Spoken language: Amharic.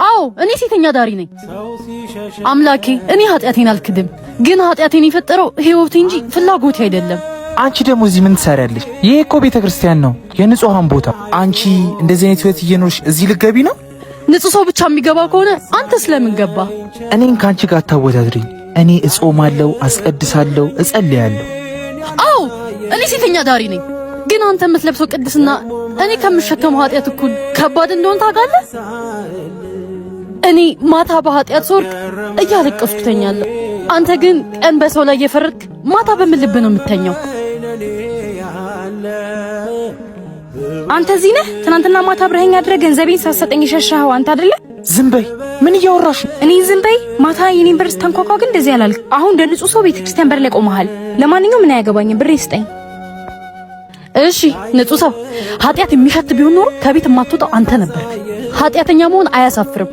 አዎ፣ እኔ ሴተኛ አዳሪ ነኝ። አምላኬ፣ እኔ ኃጢአቴን አልክድም፣ ግን ኃጢአቴን የፈጠረው ህይወቴ እንጂ ፍላጎቴ አይደለም። አንቺ ደግሞ እዚህ ምን ትሰሪያለሽ? ይሄ እኮ ቤተ ክርስቲያን ነው፣ የንጹሃን ቦታ። አንቺ እንደዚህ አይነት ህይወት እየኖርሽ እዚህ ልትገቢ ነው? ንጹህ ሰው ብቻ የሚገባ ከሆነ አንተስ ለምን ገባ? እኔን ከአንቺ ጋር አታወዳድሪኝ። እኔ እጾማለሁ፣ አስቀድሳለሁ፣ እጸልያለሁ። አዎ፣ እኔ ሴተኛ አዳሪ ነኝ፣ ግን አንተ የምትለብሰው ቅድስና እኔ ከምሸከመው ኃጢአት እኩል ከባድ እንደሆነ ታውቃለህ። እኔ ማታ በኃጢአት ስወድቅ እያለቀስኩ ተኛለሁ። አንተ ግን ቀን በሰው ላይ እየፈረድክ ማታ በምን ልብ ነው የምተኛው? አንተ እዚህ ነህ? ትናንትና ማታ አብረኸኝ አድረህ ገንዘቤን ሳትሰጠኝ የሸሸኸው አንተ አይደለ? ዝም በይ። ምን እያወራሽ ነው? እኔ ዝም በይ። ማታ የኔን በር ስታንኳኳ ግን እንደዚህ አላልክ። አሁን እንደ ንጹህ ሰው ቤተክርስቲያን በር ላይ ቆመሃል። ለማንኛውም ምን አያገባኝም፣ ብሬ ስጠኝ። እሺ ንጹህ ሰው፣ ኃጢአት የሚሸት ቢሆን ኖሮ ከቤት የማትወጣው አንተ ነበርክ። ኃጢአተኛ መሆን አያሳፍርም።